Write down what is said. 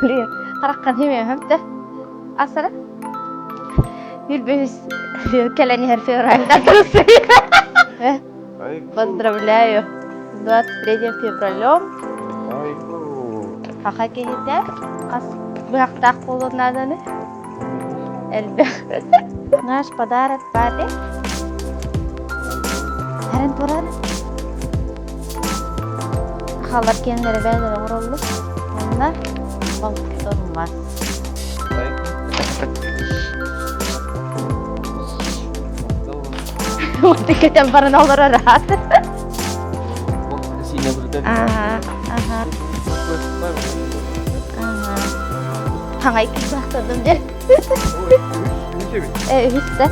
Блин, хараххан химиэхэм да. Асара. Билбэс кэлэн иһэр февральда трусы. Поздравляю. 23 февралем. Хаха киһитэ хас быһахтаах буолуон нааданы? Элбэх. Наш подарок папе. Харан турар. Халар киэннэрэ бэйэлэрэ оҥороллор. Онно болтон мас. Кэтэн баран олорор аат. Ага, ага. Ага. Хаҥай кырбахтадым дьэ. Э, үһүс да.